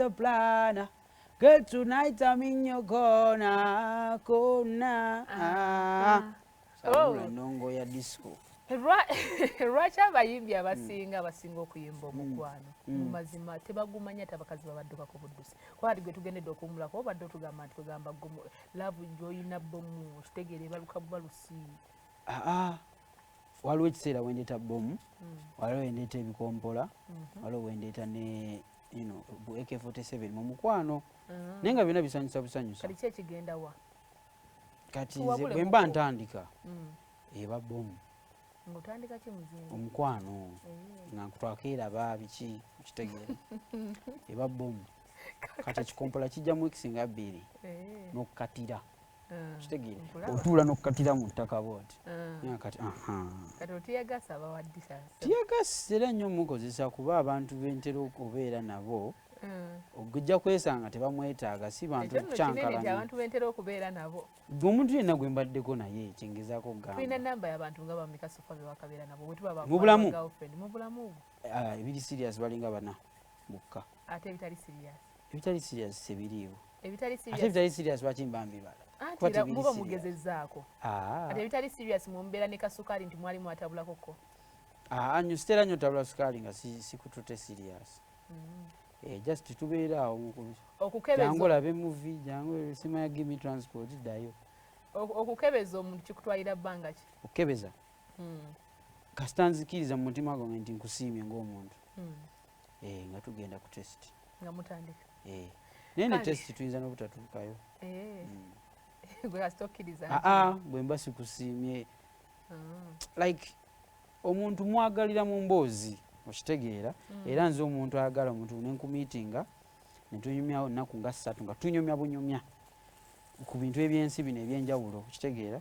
Master planner. Girl, tonight I'm in your corner, corner. Ah. Sabula Oh. ndongo ya disco. Lwaki abayimbi abasinga okuyimba omukwano, mu mazima tebagumanya ti abakazi babaddukako buddusi? Kuba kati gwe tugendedde okuwumulako, obadde otugamba nti kwegamba love gy'olina bomu, kitegeera, ebaluka bubalusi. Aa, waliwo ekiseera wendeeta bomu, waliwo wendeeta ebikompola, waliwo wendeeta ne bu AK47 mu mukwano, naye nga byonna bisanyusa busanyusa. Kati ki ekigenda wa? Kati nze Tuwabule bwe mba muko. ntandika, eba bomu. Ng'otandika ki, muzinga? Omukwano, nga nkutwakeeraba biki, okitegeera, eba bomu. Kati ekikompola kijja mu weeks nga 2 n'okukatira, kitegeera, Nkulaba. otuula n'okukatira mu ttaka bwoti. Naye kati aha. Kati otiyagasa abawaddisa? Tear gas era nnyo mukozesa, kuba abantu bentera okubeera nabo ojja kwesanga tebamwetaaga, si bantu Ekyo nno kinene nti kukyankalanya. abantu bentera okubeera nabo. Gwe omuntu yenna gwe mbaddeko naye, kyengezaako Tulina okugamba. namba y'abantu nga bameka so far bewakabeera nabo bwe tuba Mu bulamu? girlfriend mu bulamu bwo? Ah, ebiri serious balinga bana bokka. Ate ebitali serious? Ebitali serious tebiriiwo. Ebitali Ate serious? ebitali serious lwaki mba mbibala? Anti Kuba era tebiri muba serious. mugezezzaako. Ah. Ate ebitali serious, mumbeera ne kasukaali nti mwali mwatabulakoko? Ah, nnyo sitera nnyo tabula sukaali nga sikutute serious. Eh, just tubeera awo Okukebeza jangu olabe movie, jangu simanya, give me transport, ddayo. Okukebeza omuntu kikutwalira bbanga ki? Okukebeza, kasita nzikiriza mu mutima gwange nti nkusiimye ng'omuntu, eh, nga tugenda ku test. Nga mutandika. Eh. Naye ne Kale. test tuyinza n'obutatuukayo. Gwe kasita okkiriza. Aa, bwe mba sikusiimye, like omuntu mwagalira mu mboozi, okitegeera? Era nze omuntu ayagala omuntu nenkumiitinga netunyumyawo ennaku nga 3 nga tunyumya bunyumya ku bintu ebyensi bino ebyenjawulo, okitegeera?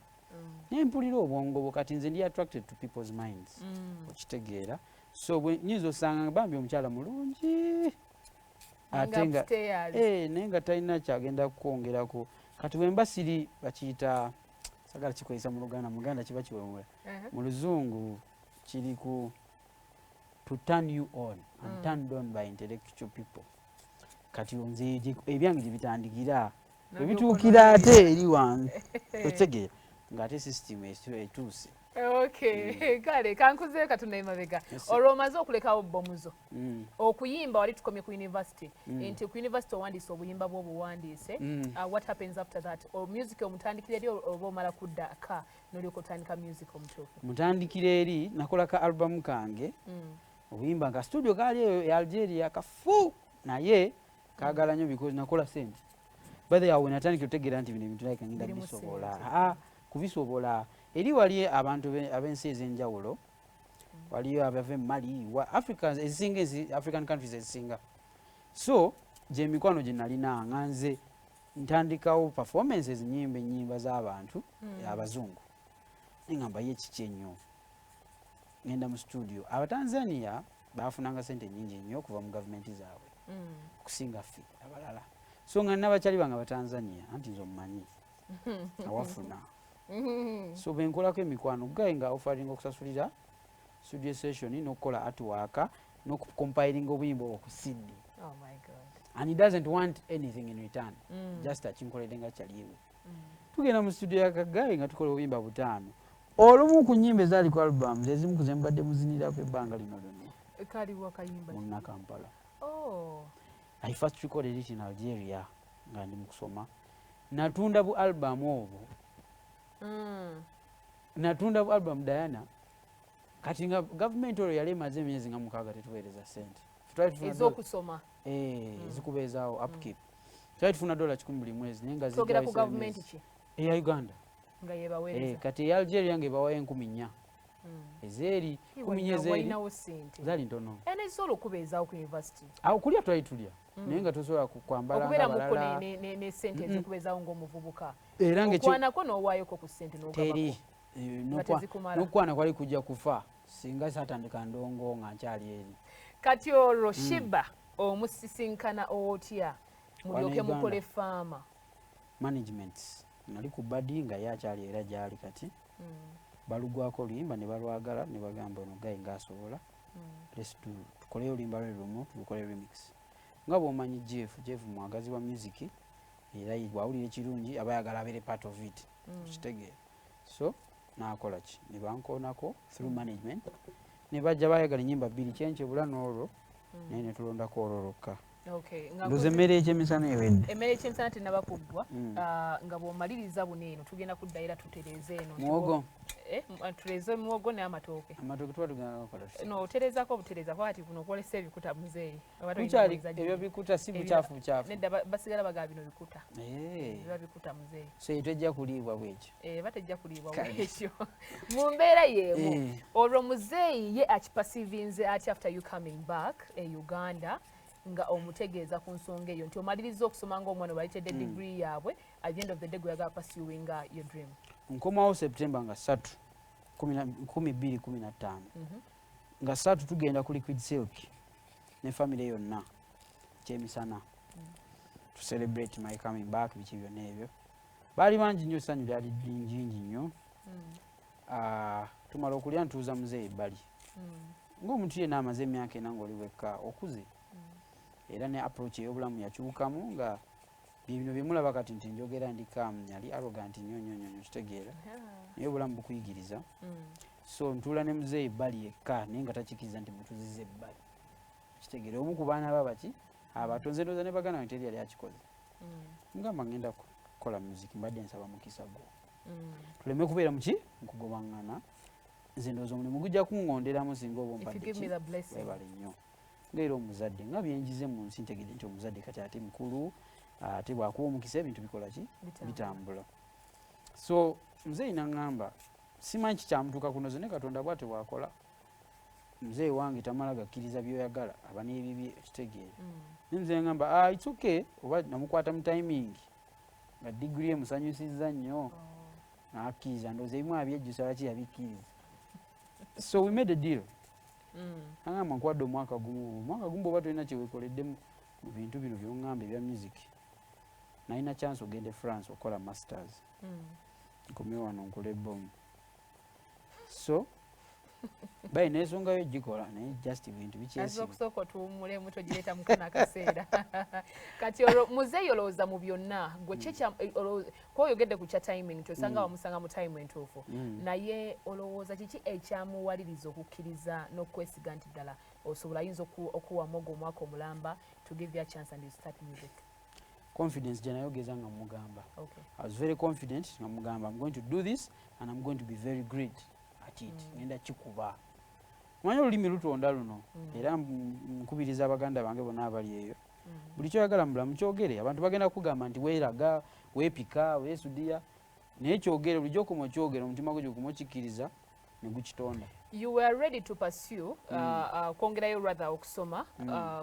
Naye mpulira obwongo bwo. Kati nze ndi attracted to people's minds, okitegeera? So bwe nyinza osanga bambi omukyala mulungi, ate nga upstairs. Eh, naye nga talina kyagenda kukwongerako. Kati bwe mba siri, bakiyita, sagala kikozesa mu Luganda, mu Luganda kiba kiwemula. Mu Luzungu kiri ku to turn you on and turned on by intellectual people. Kati nze ebyange gye bitandikira, N'olyoka ebituukira onoonyereza. ate eri wange, okitegeera, ng'ate system etuuse. Okay, kale kankuzeeyo katono emabega. Yes. Olwo omaze okulekawo bomuzo okuyimba, wali tukomye ku university, nti ku university owandiise obuyimba bwo obuwandiise. What happens after that? O music omutandikira eri oba omala kudda ka nolyoka otandika music omutuufu? Mutandikira eri, nakola ka album kange, obuyimba nga studio kaali eyo e Algeria kafu, naye kagala nnyo because nakola sente. By the way, awo natandikira otegeera nti bino ebintu like ngenda Birimu bisobola. ssente. Aa, kubisobola eri wali abantu ab'ensi ez'enjawulo, waliyo abava e Mali, wa Africa ezisinga, ensi African countries ezisinga. So gyemikwano gye nalina, nga nze ntandikawo performances, nyimba ennyimba z'abantu abazungu, neŋŋamba ye kiki ennyo, ngenda mu studio. Abatanzania bafunanga sente nyingi nnyo okuva mu gavumenti zaabwe okusinga ffe abalala. So nga nabakyali bange Abatanzania, anti nze omumanyi awafuna. So benkolako emikwano gaye nga offeringa okusasulira studio session n'okukola artwork n'okucompilinga obuyimba obwo ku CD. Oh my God. And he doesn't want anything in return, just akinkoledde nga kyaliwe. Tugenda mu studio ya Kagaye nga tukola obuyimba butaano. Olumu ku nnyimba ezaali ku albums, ezimu ku zembadde muzinirako ebbanga lino lyonna. Kaliwa kayimba ki? Munnakampala. Oh. I first recorded it in Algeria nga ndi mu kusoma. Natunda bu album obwo. Natunda bu album, Diana. Kati nga gavumenti olwo yali emaze emyezi nga 6 tetuweereza ssente. Twali tufuna Ez'okusoma. Eh, ezikubeezaawo, upkeep. Twali tufuna $100 buli mwezi, naye nga Twogera ku zijjayo gavumenti emyezi. ki? Eya Uganda. Nga yebaweereza. Eh, kati eya Algeria ng'ebawayo 4,000. Ezeeri 4,000 ezeeri Walinawo ssente. zaali ntono. Era ezisobola okubeezaawo ku university. Awo kulya twali tulya, naye nga tosobola kwambala Okubeera nga muko balala. ne ssente ezikubeezaawo ng'omuvubuka. Era nga Okwanako n'owaayoko ku ssente n'ogabako. Teri. Eh, Nga tezikumala. N'okwana kwali kujja kufa singa saatandika ndongo nga nkyali eri. Kati olwo Sheebah omusisinkana otya mulyoke Wano mukole Uganda. Faama? Management nali ku badi nga ye akyali era gyali kati. Balugwako oluyimba ne balwagala ne bagamba, "Ono guy ng'asobola, let's do, tukoleyo oluyimba lwe lumu, tulukole remix." Nga bw'omanyi Jeff, Jeff mwagazi wa music, era bw'awulira ekirungi aba ayagala abeere part of it. Kitegeera? So nakola ki, ne bankoonako through management, ne bajja bayagala ennyimba bbiri, kyenkyebula n'olwo, naye ne tulondako olwo lwokka. Okay, nga Ndoza emmere ekyemisana ewedde. Emmere ekyemisana tenaba kuggwa. Ah. Nga bw'omaliriza buno eno, tugenda kuddayo era tutereeze eno nti Muwogo. Tutereeze muwogo n'amatooke. Amatooke tuba tugenda gakola tutya? No, oterezaako obutereeza, kuba kati kuno kwolesa ebikuta, muzeeyi. Oba tolina Bukyali kuwuliza ebyo gye. bikuta, si bukyafu bukyafu? Nedda, basigala bagaba bino bikuta. Biba bikuta, muzeeyi. So eyo tejja kuliibwa bwekyo? Batejja kuliibwa Kale. bwekyo. Mu mbeera y'emu, olwo muzeeyi ye akiperceivinze atya after you coming back e Uganda, nga omutegeeza ku nsonga eyo nti omaliriza okusoma ng'omwana obalitedde degree yaabwe, at the end of the day gwe yagala pursuinga your dream? Nkomawo September nga 3, 2015, nga 3 tugenda ku Liquid Silk ne family yonna kyemisana to celebrate my coming back, biki byonna ebyo. Baali bangi nnyo, essanyu lyali lingi nnyo. Ah, tumala okulya, ntuuza muzeeyi ebbali. Ng'omuntu yenna amaze emyaka 4 ng'oli wekka, okuze, era ne approach ey'obulamu yakyukamu, nga bye bino byemulaba kati nti njogera ndi calm. Yali arrogant nnyo nnyo nnyo nnyo, kitegeera? Naye obulamu bukuyigiriza. So ntuula ne muzeeyi ebbali yekka, naye nga takikiriza nti mutuziza ebbali, kitegeera? Omu ku baana babaki abato, nze ndowooza ne baganda bange teri yali akikoze. Ngamba ngenda kukola music, mbadde nsaba mukisa gwo, tuleme kubeera muki mukugobaŋŋana. Nze ndowooza omulimu gujja kuŋŋonderamu singa oba If you ompadde give ki. me the blessing. Webale nnyo. Ngaera omuzadde, nga byenjize mu nsi, ntegedde nti omuzadde kati ate mukulu, ate bwakuwa omukisa ebintu bikola ki? Bitambula. Bitambula. So muzeeyi naŋŋamba, simanyi kikyamutuuka kunoze, ne Katonda bwate bwakola. Muzeeyi wange tamala gakkiriza byoyagala, aba n'ebibye, ekitegeere? Naye muzeeyi ŋŋamba, ah, it's okay. Oba namukwata mu timing nga digiri emusanyusizza nnyo. N'akkiriza. Ndowooza ebimu abyejjusa lwaki yabikkiriza. So we made a deal. Agamba, nkuwadde omwaka gumu, omwaka gumu bwoba tolina kyewekoledde mu bintu bino byoŋŋamba ebya music, nalina chance ogenda e France okukola masters, nkomewo wano nkole bomu. So bayi n'ensonga yo gikola, naye just bintu Aza bikyesiba. Okusooka otuwummulemu, togireeta mukano akaseera. Kati olwo muzeeyi olowooza mu byonna gwe ki kuba oyogedde ku kya timing nti osanga wamusanga mu time entuufu, naye olowooza kiki ekyamuwaliriza okukkiriza n'okwesiga nti ddala osobola, ayinza okuwamu ogwo omwaka omulamba to give you a chance and you start music? Confidence gye nayogeza nga mugamba. I was very confident nga mugamba, I'm going to do this and I'm going to be very great at it. Ngenda kikuba. Omanyi olulimi lutonda luno. Era nkubiriza abaganda bange bonna abali eyo, buli kyoyagala mu bulamu kyogere. Abantu bagenda kugamba nti weeraga, weepika, weesudiya, naye kyogere. Bulijjo okoma okyogera, omutima gwo gyokoma okikkiriza ne gukitonda. You were ready to pursue, kwongerayo rather okusoma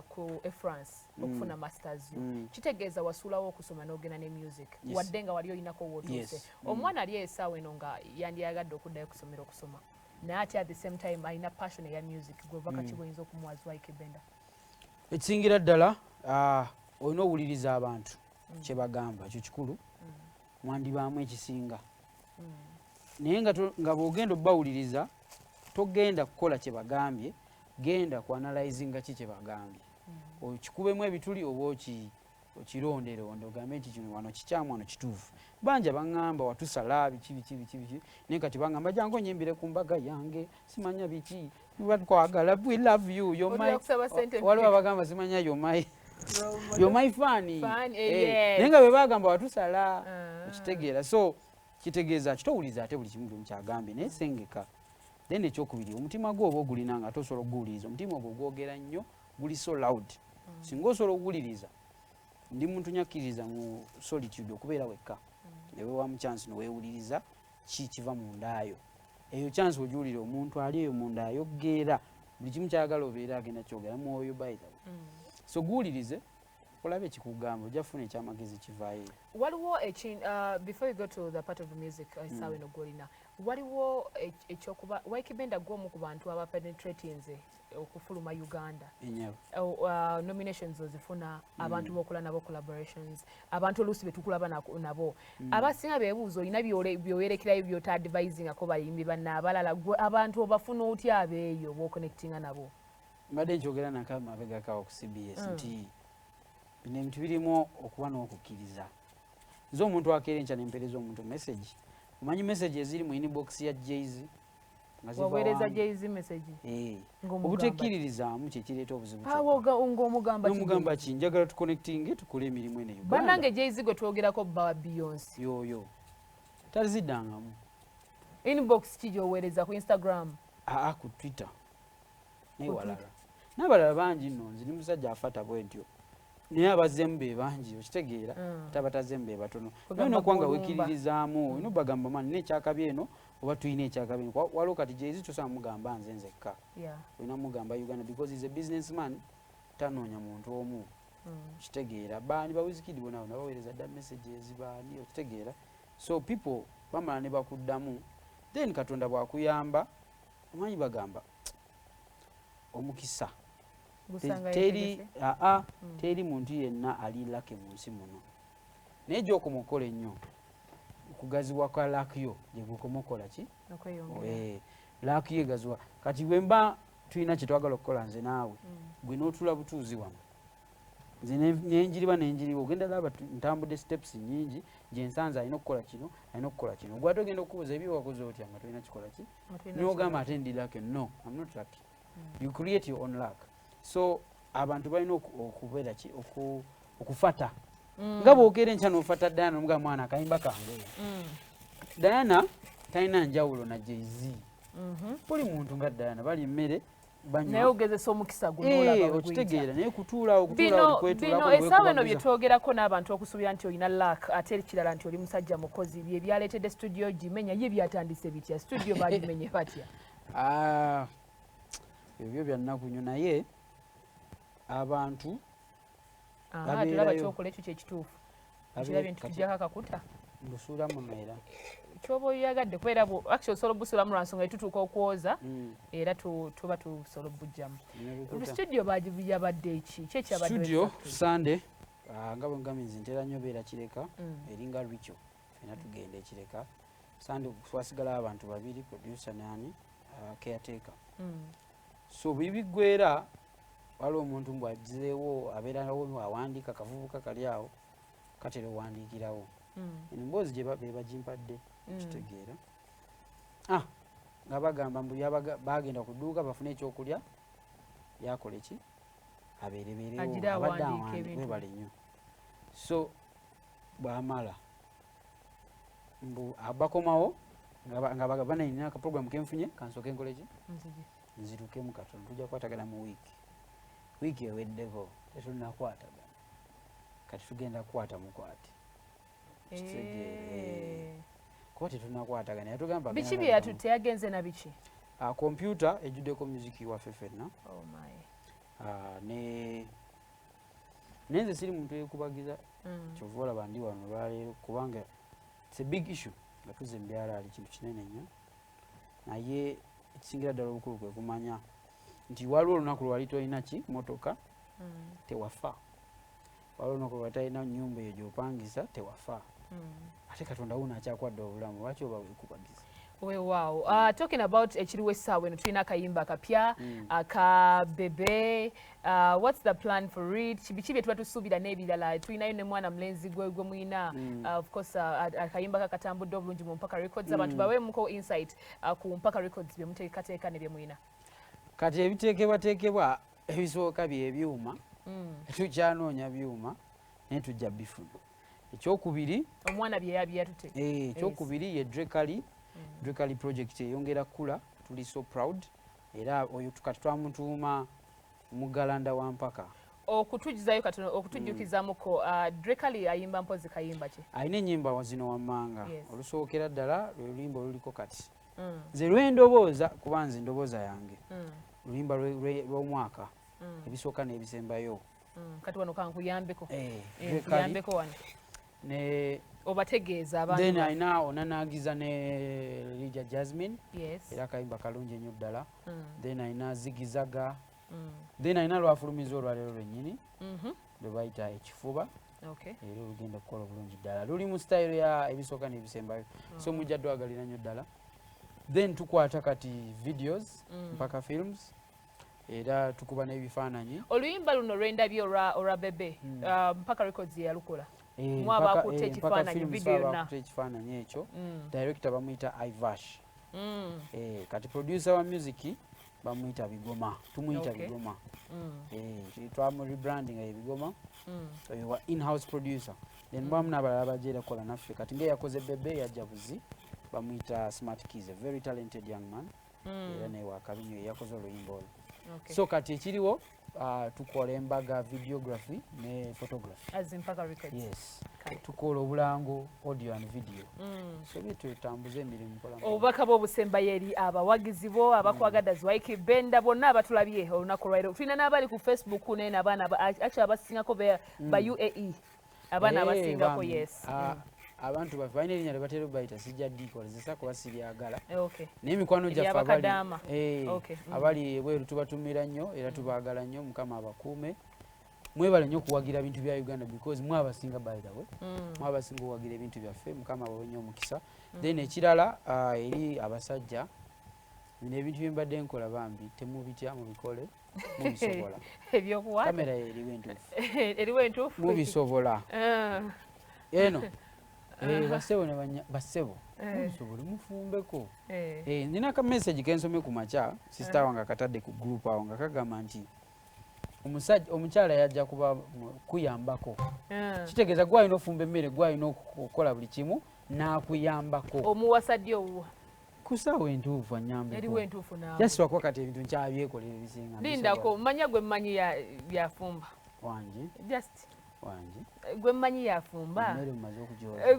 ku e France, okufuna masters yo. Kitegeeza wasuulawo okusoma n'ogenda ne music? Yes. Wadde nga wali olinako wootuuse? Yes. Omwana ali essaawa eno nga yandiyagadde okuddayo kusomera okusoma, naye ate at the same time alina passion eya music, gwe obubaka ki bwoyinza okumuwa as Ykee Benda? Ekisingira ddala, olina owuliriza abantu kyebagamba, ekyo kikulu. Mwandibaamu ekisinga, naye nga bw'ogenda obbawuliriza, togenda kukola kye bagambye, genda ku analyzinga ki kye bagambye, okikubemu ebituli oba okironderonde, ogambe nti kino wano kikyamu, wano kituufu. Banja baŋŋamba watusala biki biki biki biki, naye kati baŋŋamba jangu onyimbire ku mbaga yange, simanya biki, batwagala, we love you, you're my Otera kusaba ssente. Waliwo abagamba simanya you're my fan. Fan, Eh, yes. naye nga bwe bagamba watusala. Ah. Okitegeera? So kitegeeza kitowuliza ate buli kimu buli kyagambye, naye sengeka. Then ekyokubiri, omutima gwo oba ogulina nga ate osobola okuguwuliriza. Omutima ogwo gwogera nnyo, guli so loud. Singa osobola okuwuliriza, ndi muntu nyakkiriza mu solitude, okubeera wekka, newewamu chance neweewuliriza ki kiva mundaayo. Eyo chance ogiwulira, omuntu ali eyo munda ayogera buli kimu kyayagala, obeera agenda kyogera mwoyo, by the way. So guwulirize olabe ekikugamba, ojja kufuna ekyamagezi kivaayo. Waliwo before you go to the part of the music, essaawa eno gwolina, waliwo ekyokuba Ykee Benda gwomu ku bantu abapenetratinze okufuluma Uganda. Enyabo. Nominations ozifuna, abantu bokola nabo collaborations, abantu oluusi betukulaba nabo abasinga bebuuza olina byowerekerayo byotadvisingako bayimbi banna abalala. Gwe abantu obafuna otya abeeyo boconnectinga nabo? Mbadde nkyogera nako amabegakawo ku CBS nti Bino ebintu birimu okuba n'okukkiriza. Nze omuntu akeera enkya nempeereza omuntu message, omanyi message eziri mu inbox ya Jay-Z nga ziva Waweereza wange? Jay-Z message? Eh. Ng'omugamba Obutekkiririzaamu kyekireeta obuzibu. Awo ng'omugamba ki? Nomugamba ki? Njagala tuconnectinge, tukole emirimu eno e Uganda. Bannange, Jay-Z gwe twogerako, bba wa Beyonce. Yoyo taziddangamu. Inbox ki gy'oweereza ku Instagram? Aa, ku Twitter naye Ku walala n'abalala bangi nno. Nze ndi musajja afata bwe ntyo, naye abazzeemu be bangi, okitegeera? Ate abatazzeemu be batono. Naye Kugamba olina okuba nga gw'olumba. wekkiririzaamu, olina obagamba, "Man, nina ekyakabi eno," oba "Tulina ekyakabi eno." Waliwo kati Jay-Z tosobola mugamba nze nzekka, olina mugamba Uganda, because is a businessman, tanoonya muntu omu. Okitegeera? Baani, ba Wizkid bona bona baweereza dda messages, baani, okitegeera? So people bamala ne bakuddamu, then Katonda bwakuyamba, omanyi bagamba omukisa Gusanga teri yetegese. aa, teri muntu yenna ali lucky mu nsi muno, naye gyokoma okukola ennyo, okugaziwa kwa luck yo gye gukoma okukola ki? Okweyongera. Eh, luck yo egaziwa. Kati bwe mba tulina kye twagala okukola nze naawe, gwe n'otuula butuuzi wano, nze nenjiriba nenjiriba, ogenda laba ntambudde steps nyingi gyensanze alina okukola kino, alina okukola kino. Gwate ogenda okubuuza ebyo, wakoze otya nga tolina kikola ki? Nga tolina. Nogamba ate ndi lucky. No, I'm not lucky. You create your own luck. So abantu balina okubeera ki, okufata nga bwokeera enkya n'ofata Diana, nomugamba, "Mwana, akayimba kange." Diana talina njawulo na Jay-Z. Buli muntu nga Diana bali emmere Naye banywa. ogezesa omukisa guno, Eh, olaba bwe guyita. Okitegeera? Naye kutuulaawo Bino kutuulaawo. bino essaawa eno byetwogerako n'abantu okusuubira nti olina luck, ate ekirala nti oli musajja mukozi, bye byaleetedde studio gimenya. Ye byatandise bitya? Studio bagimenye batya? Ah, ebyo bya nnaku nnyo, naye abantu Aha, babeerayo. tulaba kyokola ekyo kyekituufu. Kirabye nti Kati tujjako akakuta. Mbusuula muno era. Kyoba oyagadde, kubeera actually osobola obusulamu lwa nsonga etutuuka okwoza, era tuba tusobola obugjamu. Nolukuta. Studio yabadde eki? Ki ekyabadde? Studio Exactly? Sunday, ah, nga bwe ngambye, nze ntera nnyo beera Kireka. Eringa ritual, fena tugenda ekireka Sunday. Twasigalawo abantu babiri, producer nani, caretaker. So bibiggwera waliwo omuntu mbw agizeewo, abeerawo awandiika, kavubuka kali awo katera owandiikirawo. Eno emboozi gye be bagimpadde. Kitegeera, ah, nga bagamba mbu bagenda ku dduuka bafune ekyokulya, yakola eki, abeerebeerewo. Agira abadde awandiika awandiika. Ebintu. Webale nnyo. So bwamala mbu bakomawo nga bagamba, "Nina akaprogramu kenfunye, kansooke nkole ki?" Nzije. "Nzirukemu katono, tujja kukwatagana mu wiiki." Wiiki eweddeko tetunakwatagana. Kati tugenda kukwata mukwate. Kitegeere. Kuba tetunakwatagana, yatugamba Biki agenda bye yatutte? Yagenze na biki? Ah, kompyuta ejjuddeko muziki waffe ffenna. Oh my. Ah, ne naye nze siri muntu ekubagiza. Kyova olaba ndi wano olwaleero, kubanga it's a big issue nga tuzza mu byalaali, kintu kinene nnyo. Naye ekisingira ddala obukulu kwe kumanya nti waliwo olunaku lwali tolina ki motoka, tewafa. Waliwo olunaku lwali talina nyumba eyo gyopangisa, tewafa. Ate Katonda wuno akyakwadde obulamu, lwaki oba weekubagiza? Weewaawo. Talking about ekiriwo essaawa eno, tulina akayimba akapya aka Bebe. What's the plan for it? Biki bye tuba tusuubira n'ebirala? Tulinayo ne mwana mulenzi gwe mwina. Of course, akayimba kakatambudde obulungi mu Mpaka Records. Abantu baweemuko insight ku Mpaka Records, bye muteekateeka ne bye mwina. Kati ebiteekebwateekebwa ebisooka byebyuma. Tukyanoonya byuma, naye tujja bifuna. Ekyokubiri, Omwana bye yatute. Eh, ekyokubiri ye Drekali. Drekali project eyongera kula, tuli so proud. Era oyo kati twamutuuma Mugalanda wa Mpaka. Okutujuzayo katono, okutujjukizamuko, Drekali ayimba mpozi kayimba ki? Alina ennyimba zino wammanga. Olusookera ddala lwe luyimba oluliko kati nze lwendobooza, kuba nze ndobooza yange, luyimba lw'omwaka, ebisooka n'ebisembayo. Kati wano kankuyambeko. Eh, Eh, Drekali nkuyambeko wano ne obategeeza abantu then alina onanagiza ne Lydia Jasmine. Era akayimba kalungi ennyo ddala. Then alina Zigizaga. Then alina lwafulumiza olwaleero lwennyini, lwe bayita Ekifuba. Era olugenda okukola obulungi ddala, luli mu sitayiro ya ebisooka n'ebisembayo. So mujja dwagalira nnyo ddala. Then tukwata kati videos, Mpaka Films. Era tukuba n'ebifaananyi. Oluyimba luno lwendabye olwa Bebe, Mpaka Records yalukola. Mwaba akutte ekifaananyi, video yonna. Akutte ekifaananyi ekyo. Director bamuyita Ivash. Kati producer wa music bamuyita Bigoma, tumuyita Bigoma. Twamu rebranding ye Bigoma. Oyo wa in-house producer. Then bamu n'abalala bajja kola naffe. Kati ng'eyakoze Bebe yajja buzi, bamuyita Smart Keys, a very talented young man. Era naye wakabi nnyo, yakoze oluyimba olwo. So kati ekiriwo, tukola embaga, videography ne photography. As Mpaka Records. Yes. Tukola obulango, audio and video. So bitutambuza emirimu mpola mpola. Obubaka bw'obusembayo eri abawagizi bo abakwagadde Ykee Benda bonna abatulabye olunaku lwaleero. Tulina n'abali ku Facebook naye n'abaana actually abasingako ba UAE. Abaana abasingako, bambi. Yes. Abantu baffe balina erinnya lye batera obayita, sijja ddikolezesa kuba siryagala. Naye emikwano gyaffe Eryabakadaama. Abali ebweru tubatumira nnyo era tubaagala nnyo. Mukama abakuume. Mwebale nnyo okuwagira bintu bya Uganda because mwabasinga, by the way. Mwabasinga okuwagira ebintu byaffe. Mukama abawe nnyo omukisa. Then ekirala, eri abasajja, bino ebintu bye mbadde nkola bambi temubitya, mubikole, mubisobola. Ebyokuwata. Kamera ye eriwo entuufu. Eriwo entuufu. Mubisobola. Eno. Bassebo ne bassebo. Mubisobola, mufumbeko. Nina ka message kensome ku makya, sister wange akatadde ku group awo nga kagamba nti omukyala yajja kuba kuyambako. Kitegeeza gwe alina ofumba emmere, gwe alina okukola buli kimu n'akuyambako. Omuwasa ddi owuwa? Ku ssaawa entuufu annyambeko. Eriwo entuufu naawe. Just lwakuba kati ebintu nkyabyekolera ebisinga Lindako, mbisobola. manya gwe mmanyi yafumba. Wangi. Just. Wangi. Gwe mmanyi yafumba. Emmere mumaze okugyoza.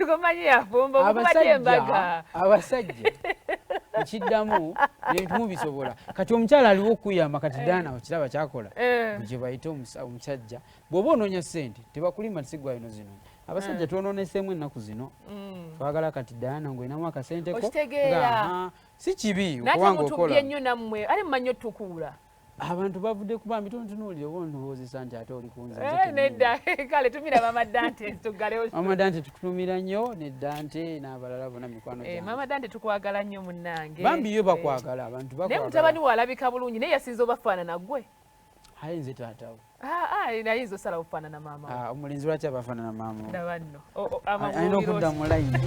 Gwe mmanyi yafumba, omukuba embaga. Abasajja nkiddamu ebintu mubisobola. Kati omukyala aliwo okuyamba, kati Diana okiraba kyakola. Gye bayita omusajja. Bw'oba onoonya ssente, tebakulima nti si gwe alina zinoonya. Abasajja twonooneseemu ennaku zino. Twagala kati Diana ng'olinamu akasente ko. Okitegeera. Nga, aha, si kibi N'ate okubanga mutubye okola. nnyo nammwe, ate mumanyi otukuula. Abantu bavudde ku bambi, tontunuulire oba ondowoozesa nti ate oli kunze, nze kennyini. Nedda. Kale tumira Mama Dante, tuggalewo. Mama Dante tukutumira nnyo, ne Dante n'abalala bonna mikwano gyange. Mama Dante tukwagala nnyo munnange. Bambi yo bakwagala, abantu Naye bakwagala. mutabani we alabika bulungi, naye yasinze obafaanana ggwe. Aye nze taata we. Naye nze osalawo okufaanana maama we. Omulenzi lwaki abafaanana maama we? Ndaba nno. Alina okudda mu layini.